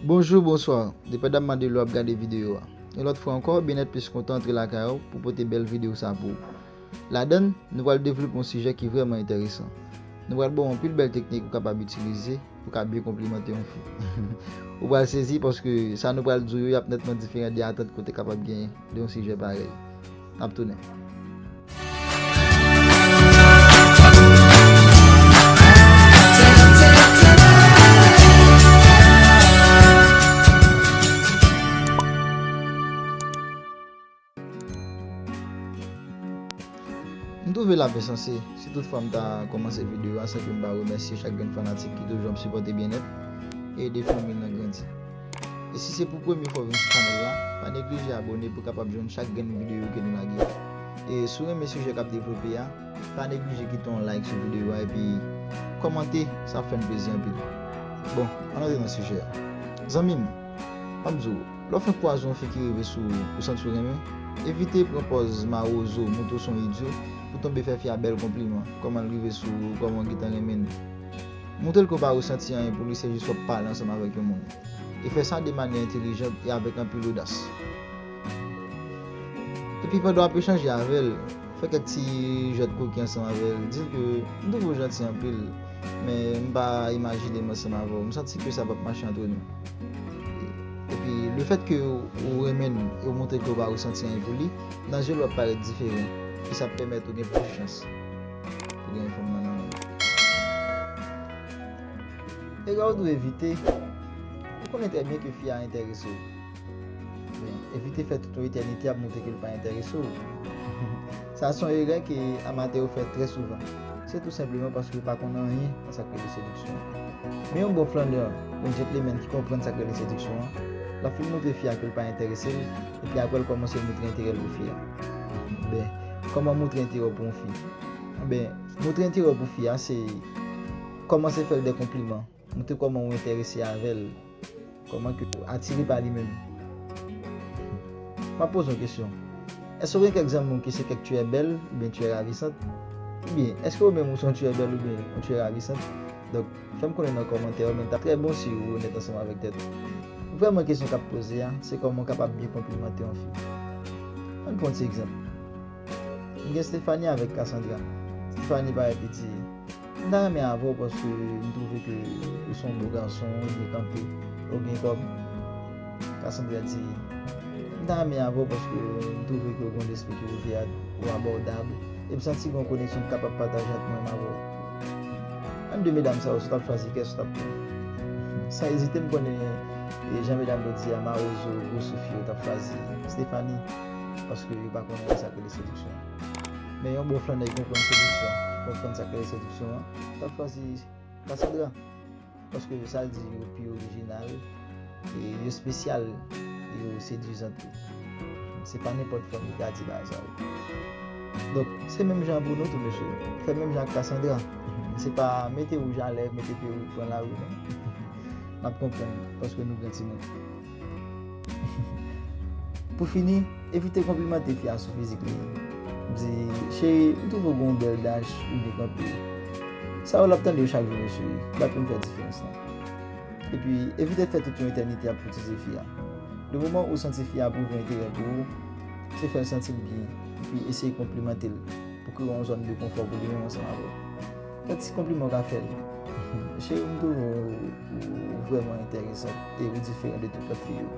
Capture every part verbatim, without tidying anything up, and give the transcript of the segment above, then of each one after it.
Bonjou, bonswa. Depandaman de lè w ap gade videyo a. Yon lòt fwa ankò, Byenèt Plis kontan antre lakay ou pou pote bèl videyo sa pou ou. Ladan l, nou pral devlope yon sijè ki vrèman enteresan. Nou pral ba w anpil bèl teknik ou kapab itilize pou ka byen konplimante yon fi. Ou pral sezi paske sa nou pral di w yo, y ap nètman diferan de atant ke w te kapab genyen de yon sijè parèy. N ap tounen. M twouve l ap ensanse si toutfwa m ta kòmanse videyo a san ke m pa remèsye chak grenn fanatik ki toujou ap sipòte Byenèt e ede fanmi l nan grandi. E si se pou premye fwa w vin sou chanèl la, pa neglije abòne pou w kapab jwenn chak grenn videyo ke nou lage. E si w renmen sijè k ap devlope a, pa neglije kite yon like sou videyo a epi kòmante, sa ap fè n plezi anpil. Bon, ann antre nan sijè a. Zanmi m, m ap di w, lè w fenk kwaze yon fi ki rive sou ou, ou santi w renmen, evite pran pòz mawozo, montre w se yon idyo, pou tonbe fè fi a bèl konpliman, kòman l rive sou ou, kòman w gentan renmen l. Montre l ke w pa resanti anyen pou li, se jis w ap pale ansanm avèk yon moun. E fè sa de manyè entèlijan e avèk anpil odas. Epi pandan w ap echanje avè l, fè kèk ti jwèt koken ansanm avè l. Di l ke m twouve w janti anpil, men m pa imajine m ansanm avè w. M santi ke sa p ap mache antre nou. Epi, lefèt ke w renmen l e w montre ke w pa resanti anyen pou li, nan je l w ap parèt diferan. E sa ap pèmèt ou gen plis chans pou gen fanm nan nan men w. Erè w dwe evite. Ou konnen trè byen ke fi a enterese w. Men, evite fè tout yon etènite ap montre ke l pa enterese w. Sa se yon erè ke amatè yo fè trè souvan. Se tou senpleman paske yo pa konn anyen nan sa k rele sediksyon an. Men yon bon flannè, yon gentleman ki konprann sa k rele sediksyon an, l ap fin montre fi a ke l pa enterese l, epi apre l kòmanse montre enterè l pou fi a. Ben, kòman montre enterè w pou yon fi? Ben, montre enterè w pou fi a, se kòmanse fè l de konpliman. Montre kòman ou enterese avè l, kòman ke ou atire pa li menm. M ap poze yon kesyon. Èske w gen kèk zanmi w ki se kèk tueur belle oubyen tueur ravissante? Oubyen, èske ou menm ou se yon tueur belle oubyen yon tueur ravissante? Donk, fè m konnen nan kòmantè yo, men l t ap trè bon si ou onèt ansanm avèk tèt ou. Vrèman, kesyon k ap poze a, se kòman w kapab byen konplimante yon fi. Ann pran yon ti egzanp. M gen Stephanie avèk Cassandra. Stephanie parèt li di, "M ta renmen avè w paske m twouve ke ou se yon bo gason, ou byen kanpe, ou gen kòb." Cassandra di, "M ta renmen avè w paske m twouve ke ou gen yon lespri ki ouvè, ou abòdab, e m santi gen yon koneksyon m kapab pataje ant mwen menm avè w." Ant de medam sa yo, si w t ap chwazi, kiyès ou t ap pran? San ezite, m konnen e jan medam yo di a, mawozo, gwo souf yo, t ap chwazi Stephanie, paske yo pa konnen sa k rele sediksyon. Men yon bon flannè ki konprann sediksyon, ki konprann sa k rele sediksyon an, t ap chwazi Cassandra. Paske sa l di yo pi orijinal, e yo espesyal, yo sedwizan tou. Se pa nenpòt fanm ki ka di bagay sa yo. Donk, se menm jan pou nou tou, mesye. Fè menm jan ak Cassandra. Se pa mete wouj a lèv, mete perik, pran lari, non. N ap konprann, paske nou gen timoun. Pou fini, evite konplimante fi a sou fizik li. Di, "Cheri, m twouve w gen yon bèl dach, ou byen kanpe." Sa yo l ap tande yo chak jou, mesye, li p ap janm fè diferans lan. Epi, evite fè tout yon etènite ap koutize fi a. Le moman ou santi fi a pwouve enterè pou ou, se fè l santi l byen, epi eseye konplimante l pou kreye yon zòn de konfò pou li menm ansanm avè w. Kèk ti konpliman w ka fè l. Cheri, m twouve w, ou vrèman enteresan e ou diferan de tout lòt fi yo.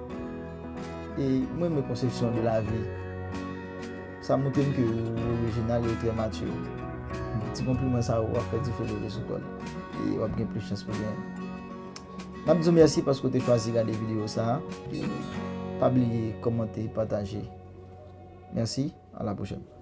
E mwen renmen konsepsyon de lavi. Sa montre m ke ou orijinal e ou trè mati. Ti konpliman sa yo, w ap fè dife leve sou kò l. E w ap gen plis chans pou genyen. M ap di w mèsi paske w te chwazi gade videyo sa a. Pa bliye kòmante, pataje. Mèsi, a la pwochèn.